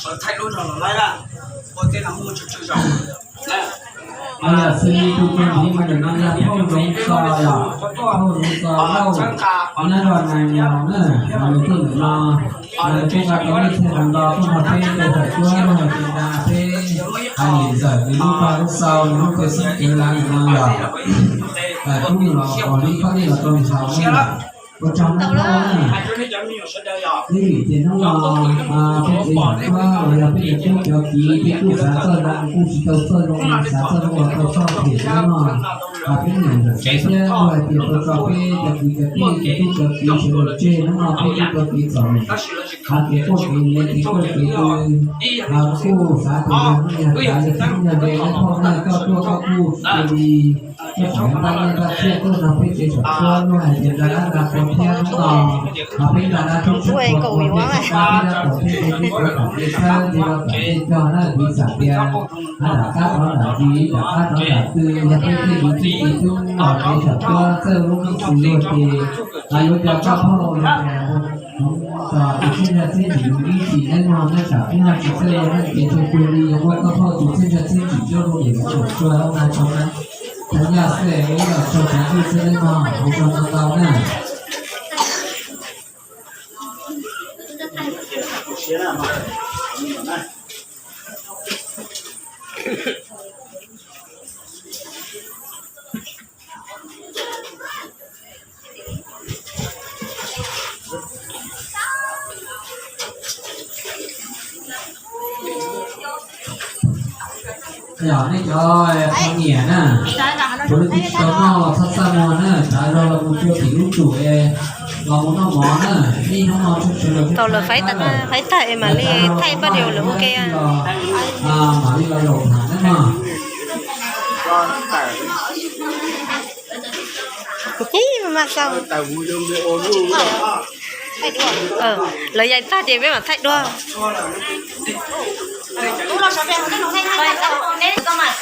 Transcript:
Sawv thaij lub no los laib na, ua tej no muaj tsawg tsawg zaus. Yog xws li tus txiv ntxiv mas nim no yog Thauj Zoov Txos yom, Thauj Zoov Txos Lauj, nyob zos Nais Nyaus na, nws tuaj ntawm no, nws tuaj nqa tau ib txhia ntawv nto tuaj nrog peb ua thaum tuaj hais tias nrog peb hais niam ntxawm nws lub pag lub xau nws lub pag xeeb cev lav nim no yom. Tub nws los ua li koj nej los rau nws haus ne yom. Ua tsaug ntau na. Ib vim tias hnub no peb tsev xyom cuab los yog peb cov tub cov kiv peb kuj xav txoj zoo kuj tsis tau txoj zoo, xav txoj zoo los tau txoj phem hnub no. Peb niam ntxawm xav thiab kuj hais tias tau tso peb cov kwv cov tij cov tub cov kiv sawv daws tseg hnub no peb kuj tau kev txom nyem, hais tias kuj kev nyiav kev kuj kev tw, kuj xav tias yog hnub yog tav yog txheeb yog ze ib phauj na koj tuaj koj kuj cia li koj tseem npaj nyiaj npaj txiaj tuaj nrog peb tsev xyom cuab luag hais tias nra dab nra qhua thiab hnub no, peb nra dab tub tub qhua qhua thiab tub pab peb dab qhuas thiab tej tub qhuav tom tej txhawb tej rau tom tej cog na, piv xam tias nram qab rov nram ntsis nram qab rov nram tw, yog peb tej kwv tij txiv tub los tsev xyom cuab txawj lub neej xws luag ces yuav cov koj phauj los tias tus txiaj ntsig txiaj ntsig ib txhis neb mog, neb tsam peb ho tsis txawj ua neej ces tsuag tsuag li yuav muab koj phauj tus txiaj ntsig txiaj ntsig coj rau niam txiv tsuag na tso na. Thaum yaj xwb los tsaug tsav ntuj xwb neb mog, ua tsaug ntau ntau na. Yog nej cov poj niam na, tsuav leej twg tsis tau noj los txhob txaj muag na, tsav zog los mus cuag tim lub tsum es los mus noj mov na. Ib hnub no tshwj sawv daws tau lawm faib tag, faib tag es mam li thaij paj dios lawm ua ke. Mam li los zaum tham na mog. Ib mas xaus. Lawv yaim tag ces peb mam thaij dua. Pab mas,